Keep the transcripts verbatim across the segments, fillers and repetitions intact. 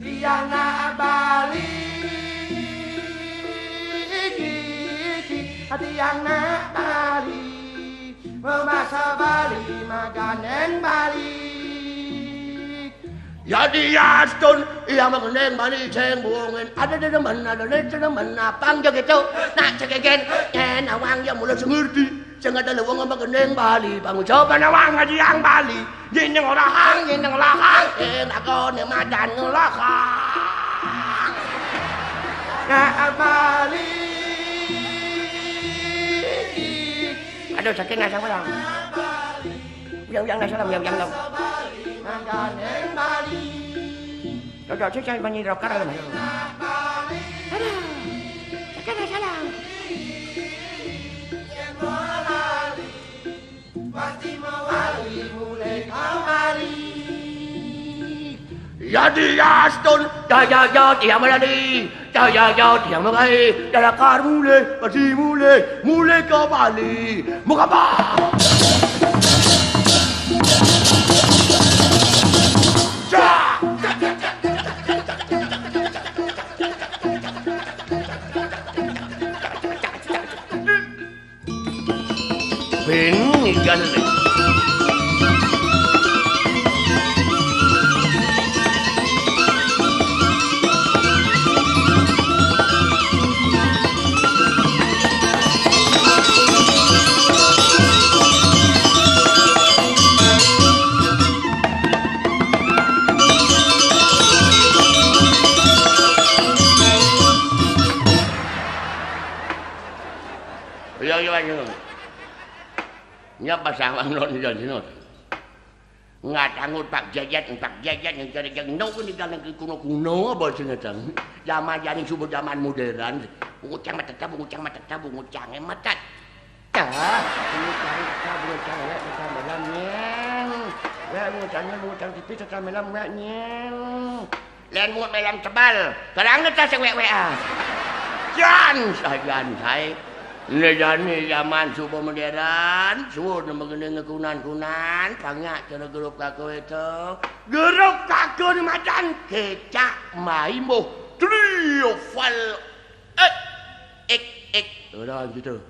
Tiang nak balik, tiang nak balik, memasak balik, maganen balik. Ya diastun, iya mengendeng balik sing buungin. Ada dedemen, ada dedemen, apa yang gitu? Nak cekeken, yen awang ya mula sengerti. Sing ada leweng mengendeng balik, bangun coba nawang ngaji yang balik. Jeneng orang hang, jeneng orang hang, eh, aku ni madan ngelakang. Nak balik. Aduh, sakit nak sama orang. Uyang-uyang nak salam, uyang-uyang nak. Maganen balik. Cocok sih saya manyi rocker kan. Aduh. Sakit nak salam. Pasti mawali mulai kembali. Ya diastun, ya ya ya tiang melali, ya ya ya tiang mengai, ya lakar mulai, pasti mulai, mulai kembali. Muka apa? Bingung ikan. Iya, iya, iya. Nya pasang wang non iya dino. Ngatanggut pak jajan, pak jajan yang cari yang no ini kan yang kuno-kuno apa sih ngatang. Zaman jaring subuh zaman modern. Bungucang matata, bungucang matata, bungucang matata. Bungucang matata, bungucang wek matata malam nyeng. Wek bungucang nyeng, bungucang tipis matata malam wek nyeng. Len muat malam tebal. Terang ngetah sing wek-wek ah. Jan sajan saya. Né jani jaman suba modern, suud magending kunan-kunan, pangak cara grup kaku itu. Grup kaku né madan Kecak Maimbuh Triple X, X, X. Udah gitu.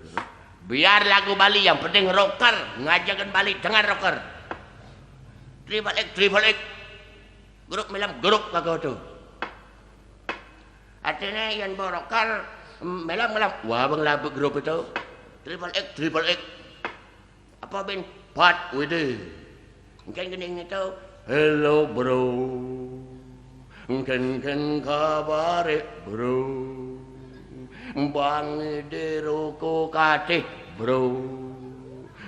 Biar lagu Bali, yang penting rocker, ngajakin Bali dengan rocker. Triple X, Triple X. Grup mélam, grup kaku itu. Artiné yén ba rocker, mélam-mélam, wah, bang labek grup itu. Triple X, Triple X. Apa bén? Pat Wede. Engkén gending itu. Hello, bro. Engkén-kén kabaré, bro? Bang Ide roko katih, bro.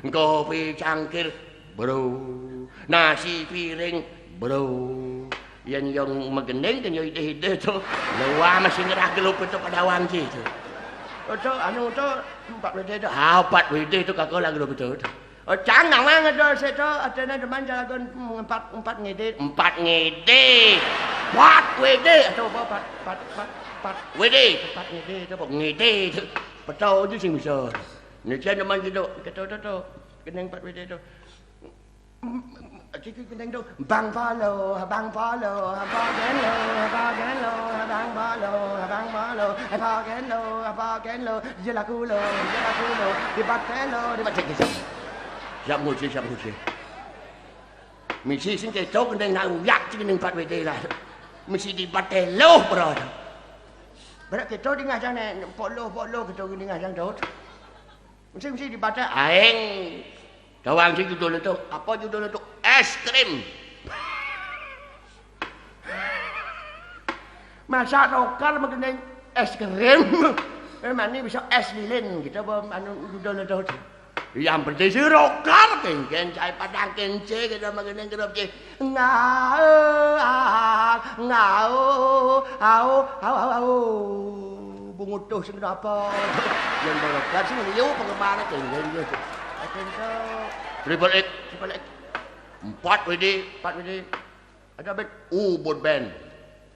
Kopi cangkir, bro. Nasi piring, bro. Yén yang magending kan ya idih-idih to. Luar masih ngerah gelup itu pada wanci to. Oh, to, anu to, empat W D to. Ah, empat W D to kagak lah gelup itu to. Oh, cang nawang ada sik to, adana demen jalagon empat, empat ngidit. Empat ngidit. Empat W D atau apa? Empat, empat, empat, empat. W D. Empat ngidit to, apa? Ngidit. Betul aja sing bisa. Nek jan demen gitu. Gitu to, to. Gending empat W D to. Iki gending to. Bang Palo, Bang Palo, Bang Palo, Bang Palo, Bang Palo, Bang Palo, ya laku lo, ya laku lo, di batelo, di batelo. Siap nguji, siap nguji. Misi sing ketok gending nak uyak sing gending empat W D lah. Misi di batelo, bro. Berat ketok di ngajang nek, polo, polo ketok di ngajang, Dot. Mesti, mesti dibaca aing. Tawang si judul itu. Apa judul itu? Es krim. Masa rocker mengenai es krim? Memang ini bisa es lilin gitu apa anu judul itu. Yang penting si rocker, kengken cai padang kence kita mengenai grup C. Ngau, ngau, au, au, au, au. Bungut tuh sing kenapa? Yang baru kan sing liu penggemar aja, iya, iya. Akhirnya Triple X, Triple X. Empat W D, empat W D. Ada band, Ubud Band.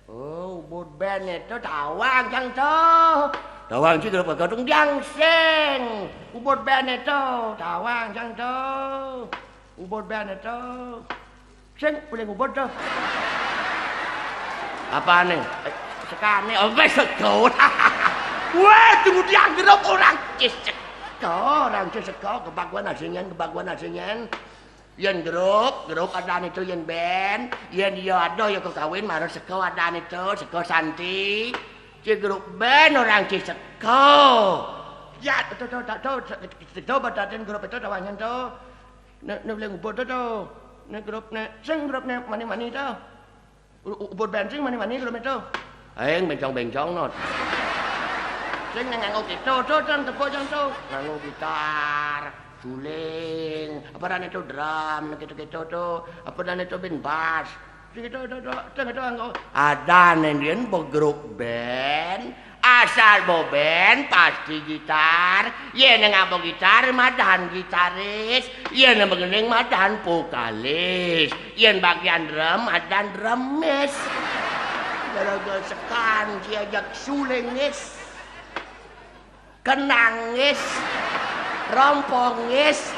Oh, Ubud Band itu tawang cang tuh. Tawang sih kalau pakai diangsing. Ubud Band itu tawang cang tuh. Ubud Band itu. Sing, boleh ngubur tuh. Apane? Eh, sekane, oh, wis sego. Wah, tunggu dianggep orang Ciseko, orang Ciseko, kebaguan hasilnya, kebaguan hasilnya. Yen grup, grup ada itu yen band, yen iya ada ya kok kawin marang seko ada itu, seko Santi. Ci grup band orang Ciseko. Ya, tuh, tuh, tuh, tuh, tuh, tuh, batatin grup itu tawangan tuh. Nek, nek boleh ngubur to, to. Nek grup nek, sing grup nek mani-mani to. U-, u-, ubur bensin mani-mani grup itu. Aing bencong-bencong not. Sing nek nganggo kita, to, to, tepuk jang to. Nganggo gitar, suling, apa rane to drum, nek kita-kita to, apa rane to bin bass. Sing itu, itu, itu, itu, itu, anggo. Ada nendian grup band, asal bo band pasti gitar. Yen nang abo gitar madan gitaris, yen nang begening madan vokalis, yen bagian drum madan drumis. Gara-gara sekan diajak sulingis. Kenangis, rompongis,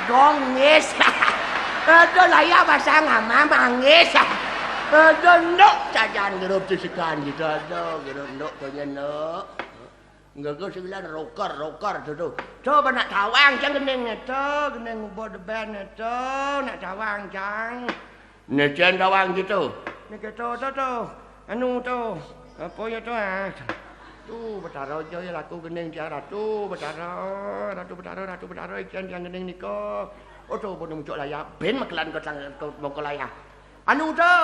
gongis. Aduh, lah ya pasang ama manggis. Aduh, nduk, jajan grup disekan gitu. Aduh, grup nduk, punya nduk. Enggak, gue sih bilang rocker, rocker tuh, tuh. Coba nak tawang, cang gending itu, gending ubur deben itu, nak tawang, cang. Nek jan tawang gitu. Nek gitu to, to. Anu to. Apa ya to, ah? Tuh, Betara aja ya laku gending tiang Ratu Betara, Ratu Betara, Ratu Betara, ikan tiang gending nika. Oh, to, bodoh muncul layar. Ben makelan ke tang-, ke, mau ke layar. Anu to.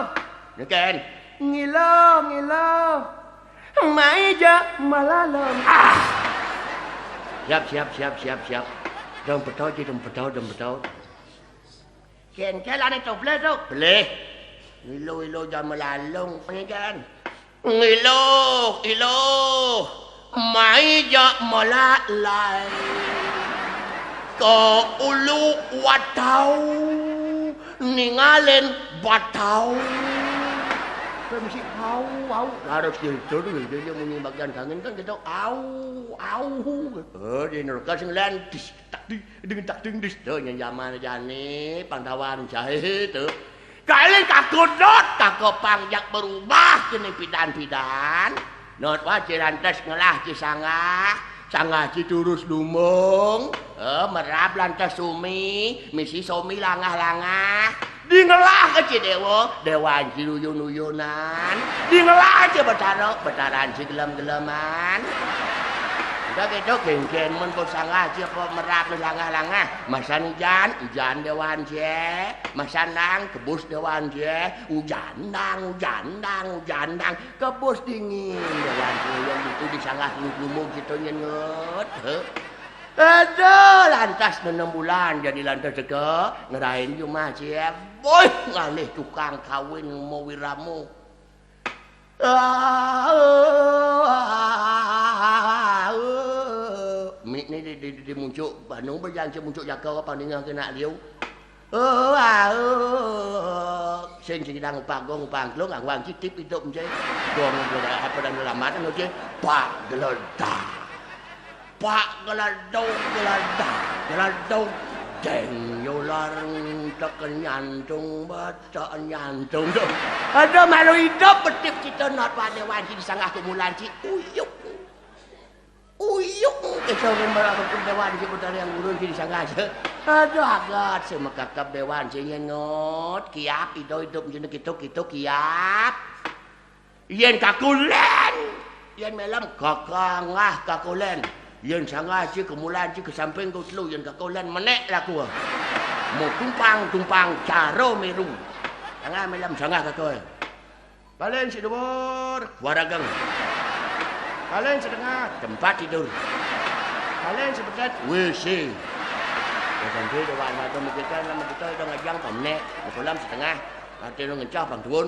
Neken. Ngilo, ngilo. Maija malalem. Ah! Siap, siap, siap, siap, siap. Dong betul, dong betul, dong betul. Ken, ken, ane to, bleh to. Bleh. Ilo, ilo, jam melalung. Ini kan. Ngilo, ilo. Maija malalai. Ke ulu watau. Ningalin batau. Mesti au, au. Harus gitu tuh, dia, dia munyi bagian kangen kan gitu. Au, au. Oh, di neraka sing lentis. Tak di, dengan tak ding dis. Tuh, yang zaman jani, pangtawan jahe tuh. Kali kakudut, kakopang jak berubah kini pidan-pidan. Not wae ci lantas ngelah ci sanggah, sanggah ci turus lumung, eh, merap lantas sumi, misi sumi langah-langah. Di ngelah ke ci dewa, dewan ci uyun-uyunan. Di ngelah ci betara, betaran ci gelem-geleman. Udah gitu, genggen mun pun sanggah ci apa merap langah-langah. Masan ujan, ujan dewan ci. Masan nang, kebus dewan ci. Ujan nang, ujan nang, ujan nang. Kebus dingin, dewan sing uyun itu di sanggah lumung gitu nyengut. Heh. Aduh, lantas nenem bulan jadi lantas teka, ngerain jumah ciep. Boy, ngalih tukang kawin mau wiramu. Ah, eh, ah, eh. Mik ni di, di, di, di muncuk, Bandung berjanji muncuk jaka apa ninggal kena liu. Oh, ah, oh. Sing sing dang upah gong, upah angklung, angwang citip idup nje. Gong apa dan lama dan nje. Pak geledak. Pak geleduk, geledak, geleduk. Jeng yolar tekenyantung, batak nyantung. Tuh. Ada malu hidup betip kita not pada wanci di sanggah kumulan ci uyuk. Uyuk, kecorin barang aku dewan si putari yang gurun di sanggah aja. Aduh, agat, si mekakap dewan, si nyenut, kiap, ido hidup, jenek itu, itu, kiap. Yen kakulen, yen melem, kakangah kakulen. Yen sanggah si kemulan si kesamping ku telu, yen kakulen, menek laku. Mau tumpang, tumpang, caro meru. Sanggah melem, sanggah kakul. Paling si dhuwur, warageng. Paling si tengah, tempat tidur. Paling si pedet, W C. Ya, sampai dewan mata kita, nama kita itu ngajang pamnek, kolam setengah. Arti lu ngencah pang tuun.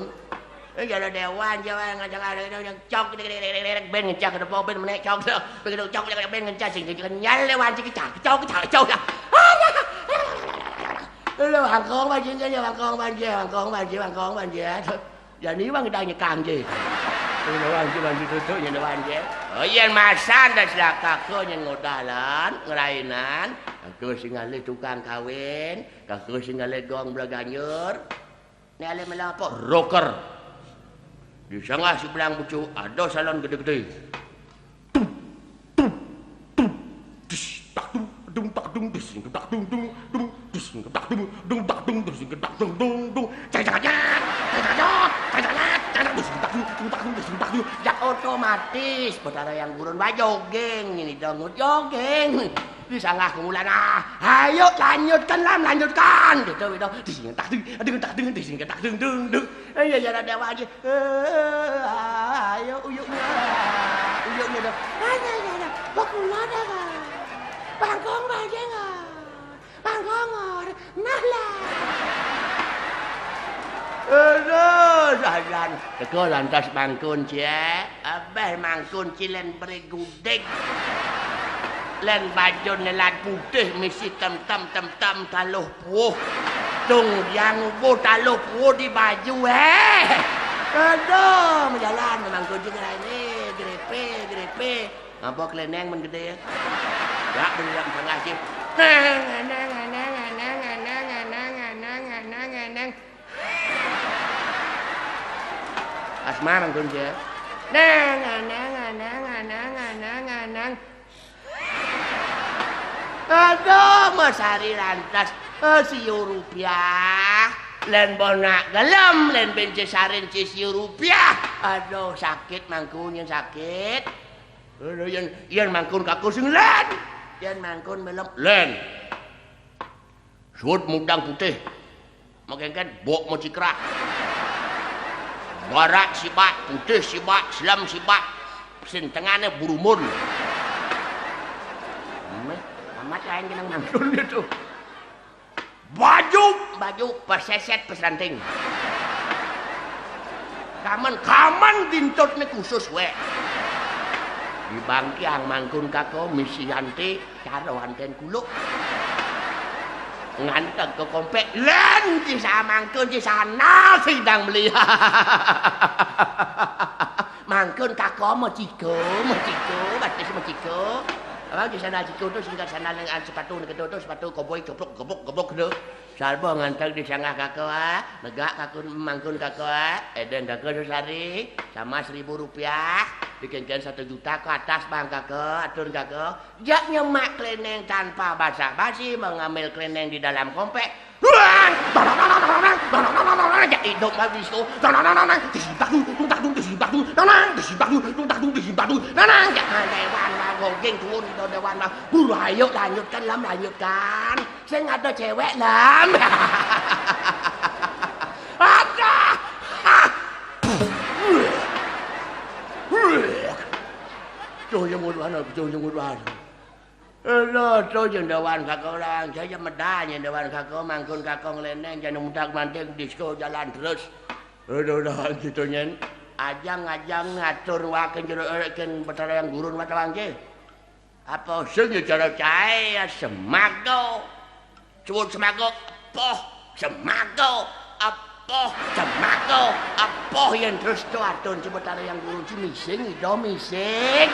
Eh, jalan dewan, jalan ngajang ada itu yang cok, dek, dek, dek, dek, dek, ben ngencah ke depan, ben menek cok, dek, begitu cok, dek, dek, ben ngencah, sing, sing, kenyal dewan, sing, kecah, kecok, kecah, kecok, ya. Alah. Lu, bangkong, bajing, ya, bangkong, bajing, bangkong, bajing, bangkong, bajing. Jadi bang kita nyekang je. Lawan je, bang, ditutup je, lawan je. Oh, yen masan dah selaka ko nyen ngodalan, ngerainan. Aku sing ngalih tukang kawin, aku sing ngalih gong belaganjur. Ni alih mela apa? Rocker. Di sangah si belang bucu, ada salon gede-gede. Tum, tum, tum, dis, tak, dung, dung, tak, dung, dis, tak, dung, dung, dung, dis, tak, dung, dung, tak, dung, dis, tak, dung, dung, dung. Cek, cek, cek, cek, cek, cek, cek, cek, cek, dis, tak, dung, dung, tak, dung, dis, tak, dung. Ya, otomatis, Betara yang gurun, wah, jogging, ini dong, jogging. Di sangah kumulana. Ayo, lanjutkan, Lam, lanjutkan. Gitu, gitu. Di sini, tak, dung, dung, tak, dung, di sini, tak, dung, dung, dung. Eh, iya, iya, ada apa aja? Eh, ayo, uyuknya. Uyuknya dah. Ayo, ayo, ayo. Bang Kumar dah, Bang. Bang Kong, Bang Jenggot. Bang Kongor. Nah, lah. Aduh, jalan. Teko lantas mangkun, Cek. Abeh mangkun cilen berigudik. Len bajun nelan putih misi tem-tem, tem-tem, taluh puh. Tung yang ubuh taluh puh di baju, eh. Aduh, menjalan memang kucing lain, eh, grepe, grepe. Ngapa keleneng men gede, ya? Ya, beli yang tengah sih. Neng, neng, neng, neng, neng, neng, neng, neng, neng, neng, neng, neng, neng. Asma mangkun, Cek. Neng, neng, neng, neng, neng, neng, neng, neng. Aduh, Mas Ari lantas, eh, siu rupiah. Len bonak gelem, len benci sarin ci siu rupiah. Aduh, sakit mangkun, yen sakit. Aduh, yen, yen mangkun kaku sing len. Yen mangkun melem, len. Suud mudang putih. Makengken bok mecikrah. Barak sibak, putih sibak, selam sibak. Sing tengahne burumun. Meh, amat lain kenang mangkun gitu. Baju, baju peseset pesranting. Kamen, kamen dintutne khusus we. Di bangkiang mangkun kako misi anti cara wanten kuluk. Nganteg ka kompek, lén ci samangkun ci sana sidang beli. Mangkun kako meciga, meciga, batis meciga. Abang di sana ciga tu singkat sana dengan sepatu ni kedo tu, sepatu koboi geblok, geblok, geblok kedo. Sarba nganteg di sangah kako, ah. Negak kako, mangkun kako, ah. Eden kako sesari, sama seribu rupiah. Dikenken satu juta ke atas bang kako, atun kako. Jak nyemak kleneng tanpa basa-basi, mengambil kleneng di dalam kompek. Ruang! Jak hidup habis tu. Tanang, tanang, tanang, disimpak tu, tung tak tung, disimpak tu, tanang, disimpak tu, tung tak tung, disimpak tu, tanang, jak dewan lah, gogeng turun kita dewan lah. Buru, ayo lanjutkan, Lam, lanjutkan. Sing ada cewek, Lam. Ada. Tuh yang ngurus anak, tuh yang ngurus anak. Lho, to jendawan kakang, saya medal jendawan kakang, mangkun kakang leneng, jangan mutak manting, disko jalan terus. Lho, lho, gitu nyen. Ajang-ajang ngatur waken jero, eh, ken Betara Yang Gurun mata wangke. Apa sing ya cara cae ya semago. Suwun semago, poh, semago, apoh, semago, apoh, yen terus to atun Betara Yang Gurun ci mising, ida mising.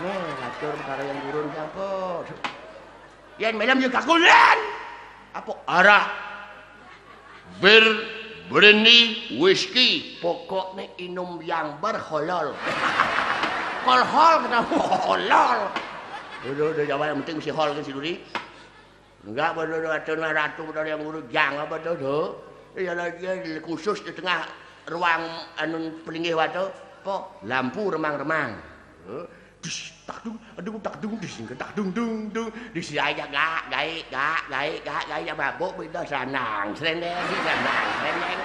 Nih, ngatur Betara Yang Gurun sapa? Yen melem ya kakulan. Apa arak? Bir, brandy, whisky, pokokne inum yang berholol. Kolhol kenapa holol? Udah, udah, jawab yang penting mesti hol kan si Duri. Enggak, bodoh, bodoh, atun ratu, bodoh, yang ngurus jang apa tuh, tuh? Iya lagi khusus di tengah ruang anu pelinggih watu, apa? Lampu remang-remang. Tuh. Dis, tak dung, aduh, tak dung, dis, tak dung, dung, dung. Dis, aja gak, gaik, gak, gaik, gak, gaik, ya mabuk, beda, sanang, serendeng, sanang, serendeng.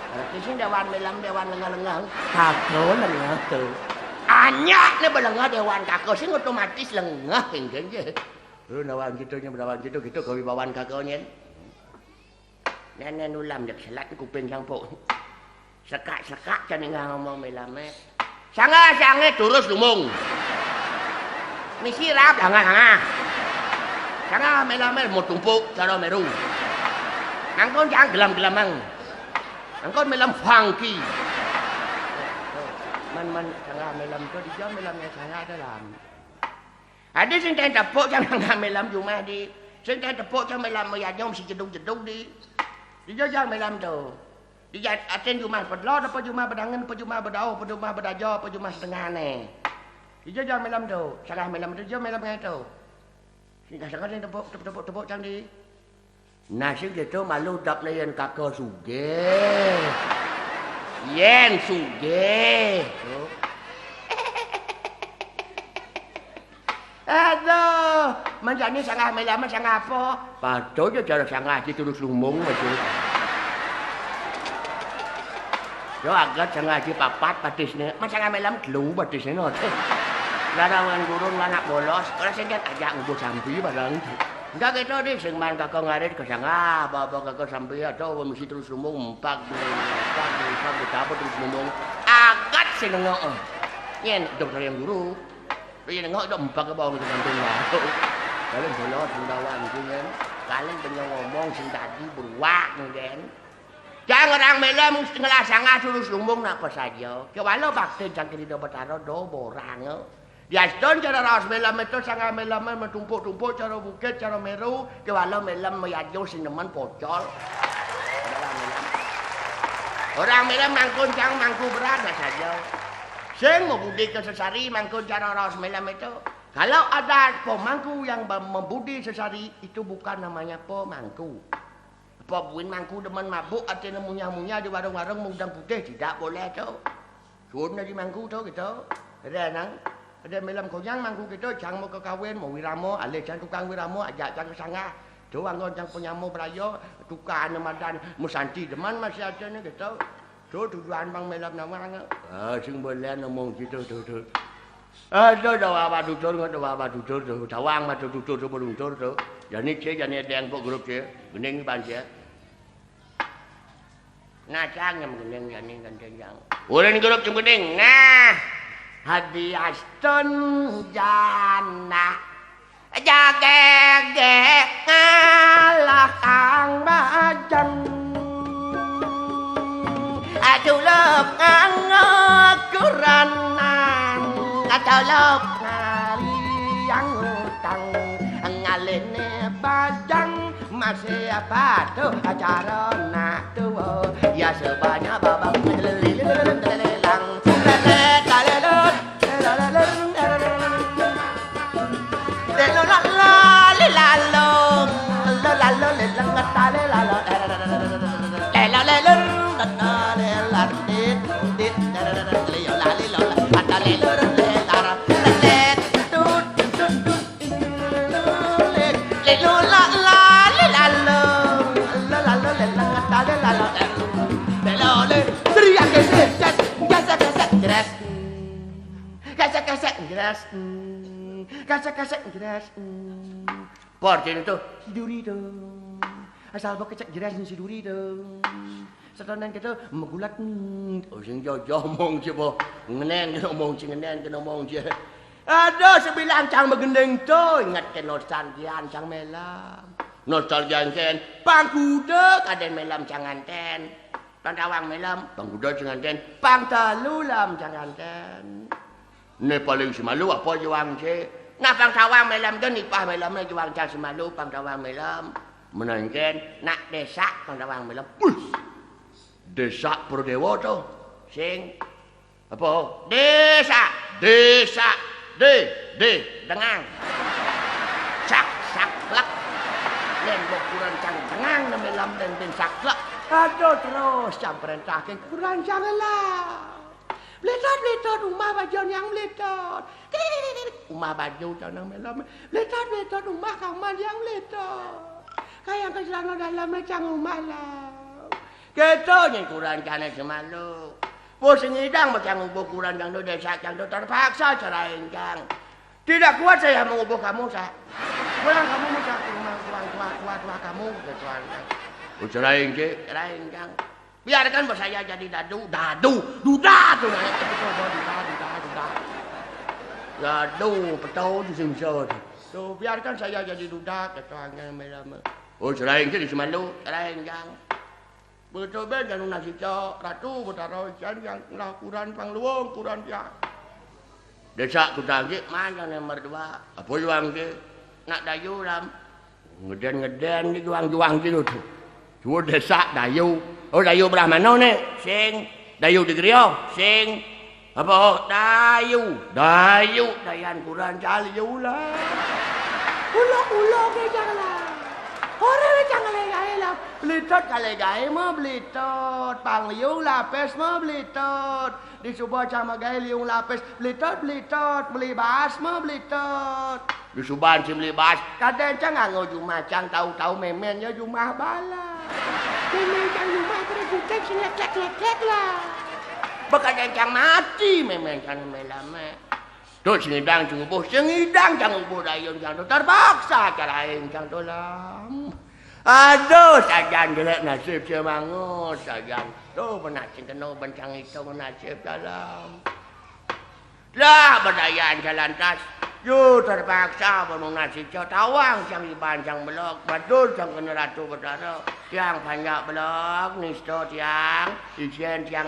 Berarti sih dewan melem, dewan lengah-lengah. Kagak lengah tuh. Anyak nih belengah dewan kakak sih otomatis lengah, enggak, enggak. Lu nawang gitu, nya, nawang gitu, gitu, kewibawaan kakaknya. Nenen ulam dek selat kuping sangpuk. Sekak-sekak ceninggal ngomong melame. Sanga-sange terus lumung. Misi rap langa-langa. Sanga melame mau tumpuk cara meru. Mangkon jangan gelam-gelamang. Mangkon melam funky. Man, man, sanga melam tu, di jam melamnya sanga ada lam. Adi sing ten tepuk jang nang melam jumah di. Sing ten tepuk jang melam moyanyong si jeduk-jeduk di. Di jajang melam tu. Di jat aten jumah pedlot apa jumah bedangen apa jumah bedauh apa jumah bedaja apa jumah setengahne. Di jajang melam tu. Salah melam tu, jam melam ngai tu. Sing kasang sing tepuk, tepuk, tepuk, tepuk jang di. Nah, sing gitu malu dapne yen kaka sugih. Yen sugih. Aduh, manjane sangah melama sangah apa? Padha ya cara sangah iki terus lumung, Mas. Yo, agat sangah iki papat patisne. Mas sangah melam telu patisne, no. Larangan gurun anak bolos, ora sing ajak ngubuh sampi bareng. Enggak gitu, Dik, sing man kaka ngarit ke sangah, apa-apa kaka sampi atau mesti terus lumung, empak, empak, empak, betapa terus lumung. Agat sing nengok. Yen dokter yang guru. Piye nengok tok mbak ke bawang sing samping wae. Paling bolos sing tawang iki, kan. Paling penyo ngomong sing tadi beruak, kan. Jang orang melem setengah sangah terus lumbung nak apa saja. Kewala bakti jang kiri do betara do borang. Diaston cara raos melem itu sangah melem metumpuk-tumpuk cara bukit, cara meru, kewala melem meyajo sing nemen pocol. Orang melem. Orang melem mangkun jang mangku berat nak saja. Sing membudi ke sesari mangkun cara raos melem itu. Kalau ada pemangku yang ba-, membudi sesari, itu bukan namanya pemangku. Apa buin mangku demen mabuk, artinya munyah-munyah di warung-warung mengudang putih, tidak boleh tu. Suruh di mangku tu gitu. Ada nang, ada melem konyang mangku gitu, jang mau kekawin, mau wiramo, alih jang tukang wiramo, ajak jang ke sangah. Tu anggon jang penyamo berayo, tukang madan, musanti demen masih ada ni gitu. Tu tujuan bang melem nama anggo. Ah, sing bolehan ngomong gitu tu, tu. Aduh, dah apa tutur, dah apa tutur tu. Tawang mah tutur tu, beluntur tu. Jani cie, jani ada yang pok grup cie. Gening ban cie. Nah, cang yang gening, jani ganteng jang. Ulun grup cem gening. Nah, hadi aston jana. Jageng Ngaliné bajang masih patuh acara nak tuwa. Ya sebanyak babang ngelilang. Lelet, lelet, lelet, lelet, lelet. Lelo la la le lalo, lo lalo le leng ta le lalo. Lelo le leng ta le la dit dit. Lelo la le lo la ta le lo le la. Lelet, tut, tut, tut. Lelo la la le lalo, lo lalo le leng ta le lalo. Lelo le, sri akese, jas, jas, jas, jas. Kesek-kesek jelas. Hmm. Kesek-kesek jelas. Hmm. Apa artiné to? Siduri to. Asal mbok kecek jelas siduri to. Setonan kéto megulat. Hmm. Oh, sing jojo omong sapa? Ngenén kena omong sing ngenén kena omong sing. Aduh, sebilang cang megending to, inget ke nostalgia cang melem. Nostalgia kén, pang kuda kadén melem cang nganten. Pang tawang melem, pang kuda sing nganten, pang telu lem sing nganten. Né paling semalu apa juang cé? Nah, pang tawang melem to nipah melemé juang cang semalu, pang tawang melem. Menawi kén, nak désak pang tawang melem. Wis. Désak Pradéwa to. Sing apa? Désak. Désak. Dé, dé, dengang. Sak, sak, lek. Lén mbok kuran cang dengang nembé lam lén bin sak, lek. Aduh, terus cang perintah kén kuran cang lah. Bletot, bletot, umah bajo nyang bletot. Krik, krik, krik, krik. Umah bajo cang nang melam. Bletot, bletot, umah kamar nyang bletot. Kayang ke celana dalam cang umah lah. Kéto nyén kuran cang semalu. Bos ngidang macang ubuh kuran cang to désak cang to terpaksa cerain cang. Tidak kuat saya mengubuh kamu, Sa. Pulang kamu, Sa, ke rumah tua, tua, tua, tua kamu, gitu, Sa. Oh, cerain, Cé. Cerain cang. Biarkan bos saya jadi dadu, dadu, duda tuh namanya. Betul, duda, duda, duda. Dadu, petau di sing bisa tuh. Tuh, biarkan saya jadi duda, gitu, angin melama. Oh, cerain, Cé, di semalu, cerain cang. Beto bén anu nasi cok, Ratu Betara ican yang lah kuran pangluwung, kuran pian. Désak kutangkik man yang nomor dua. Apa juang ki? Nak dayu lam. Ngeden-ngeden di juang-juang gitu tuh. Suwun désak dayu. Oh, dayu belah mana né? Sing. Dayu di griya? Sing. Apa? Dayu. Dayu, dayan kuran caliu lah. Ulo-ulo ke jang lah. Ora wé cang kalih gaé lah. Blitot kalih gaé mah blitot. Pang liung lapis mah blitot. Disuba cang magaé liung lapis. Blitot, blitot. Beli bas mah blitot. Disuban si beli bas. Kadén cang nganggo jumah cang tau-tau mémén ya jumah bala. Mémén cang jumah pada gudeg sing lék-lék-lék-lék lah. Bakal cang mati mémén cang mélamé. Tuh sing ngidang cang ubuh, sing ngidang cang ubuh dayun cang to terpaksa carain cang to lam. Aduh, sajan jelék nasib sia mangut, sajan. Tuh, pernah sing kena bencang itu nasib dalam. Lah, bedayaan jalan tas. Yo, terpaksa penuh nasib cang tawang cang iban cang belok, badul cang kena Ratu Betara. Tiang panjak belok, nista tiang, ijen tiang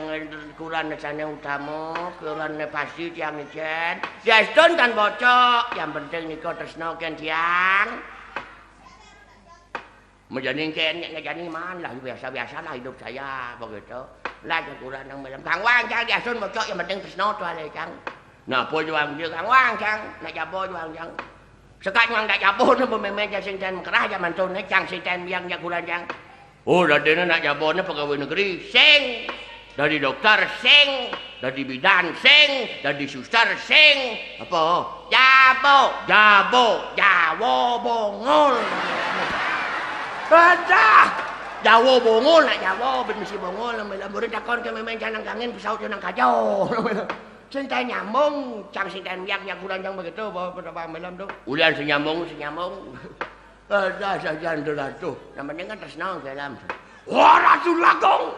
kuran nesane utama, kuran ne pasti tiang ijen. Diastun tan bocok, yang penting nika tresna kén tiang. Mejani kén, nek ngejani man lah, biasa-biasa lah hidup saya, begitu. Lah, cang kuran nang malam. Kang Wang, cang, diastun bocok, yang penting tresna to ale, cang. Napa juang dia, Kang Wang, cang? Nak jaba juang, cang. Sekat nyuang dak jaba ne, bememen cang sing ten mekerah, cang mantun ne, cang sing ten biang, cang kuran, cang. Oh, dadine nak jabane pegawai negeri, sing. Dadi dokter, sing. Dadi bidan, sing. Dadi suster, sing. Apa? Jabo, jabo, Jawa bongol. Adah, Jawa bongol, nak Jawa, ben mesti bongol, lambe-lambe takon ke memen canang kangin, pesaut nang kajo. Sing ten nyambung, cang sing ten miak, nyakuran cang begitu, bawa pada bang malam tu. Ulian sing nyambung, sing nyambung. Ada saja anda ratu. Yang penting kan tresna dalam. Wah, Ratu Agung.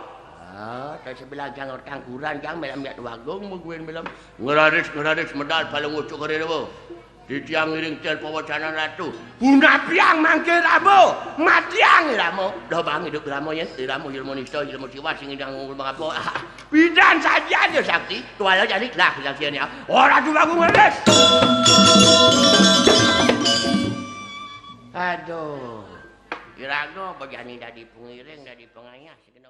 Ah, tak sebilang cang orang kuran, cang malam miak wagung, mungkin malam. Ngeraris, ngeraris, medal, paling ucuk kering apa? Titiang ngiring tel pawacanan ratu. Punah piang mangke rama, matiang irama. Dah bang hidup irama ya, irama ilmu nista, ilmu siwa, sing idang ngul mengapa. Ah, bidan saja dia sakti, tuala jadi lah saksiannya. Oh, Ratu Agung leres. Aduh. Iraga bajani dadi pangiring, dadi pangayah, sakéna